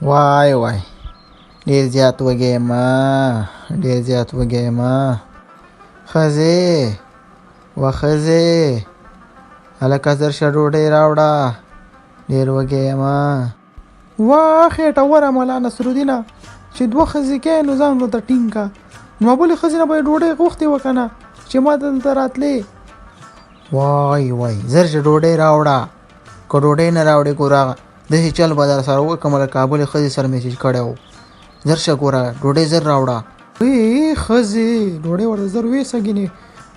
وای وای، ډېر زیات وږی یم، ډېر زیات وږی یم. ښځې، وه ښځې، هلکه زر شه ډوډۍ راوړه، ډېر وږی یم. وه خېټوره ملا نصرالدینه، چې دوه ښځې کې نو ځان ورته ټینګ کا. نو بلې ښځې نه به یې ډوډۍ غوښتې وه که نه چې ما دلته راتلې؟ وای وای، زر شه ډوډۍ راوړه، که ډوډۍ نه راوړې ګوره داسې چل به در سره وکړم لکه بلې ښځې سره مې چې کړی و. زر شه ګوره ډوډۍ زر راوړه. وی ښځې، ډوډۍ ورته زر ویسه، ګینې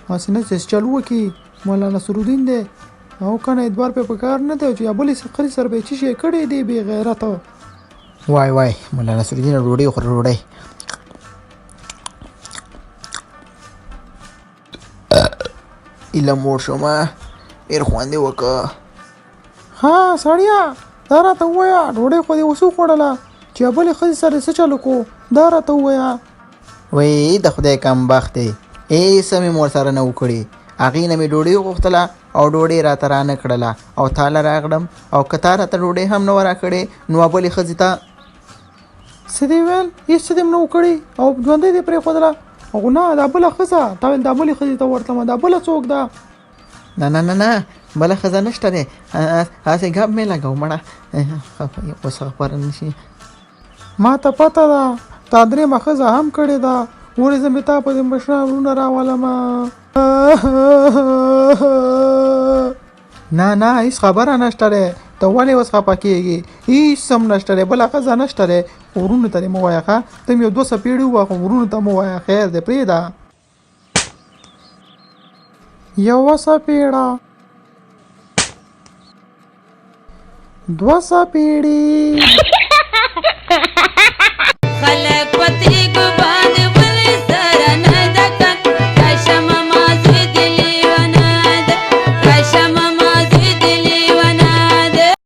هسې نه چې چل وکړي. ملا نصرالدین دی او که نه اعتبار پرې په کار نه دی چې بلې ښځې سره به یې څه شی کړی دی بې غیرته. وای وای ملا نصرالدین، ډوډۍ وخوره ډوډۍ. ایله موړ شوم، ډېر خوند یې وکړ. ها سړیه، دا راته ووایه، ډوډۍ خو دې اوس وخوړله، چې بلې ښځې سره څه چل وکړو دا راته ووایه. وی د خدای کم بخت دی، هېڅ مې مور سره نه و کړي. هغې نه مې ډوډۍ وغوښتله او ډوډۍ راته رانه کړله او تا له راغلم، او که تا راته ډوډۍ هم نه وه راکړې نو بلې ښځې ته څه دې ویل؟ هېڅ څه دې هم نه و کړي او ژوندۍ دې پرېښودله؟ خو نه، دا بله ښځه تا ویل دا بلې ښځې ته ورتلمه، دا بله څوک ده؟ نه نه نه نه، بله ښځه نشته دی، هسې ګپ مې لګاو مړه، اوس خبره نه شي. ما ته پته ده تا درېیمه ښځه هم کړې ده، ولې زه مې تا پسې مشران وروڼه راولم. نه نه، هیڅ خبره نشته دی، ته ولې اوس خفه کېږې؟ هیڅ هم نشته دی، بله ښځه نشته دی، خو وروڼو ته دې مه وایه. ښه، ته مې یو دوه څپېړې ووهه، خو وروڼو ته مه وایه. خیر دی، پرېږده. یوه څپېړه، دوه څپېړې.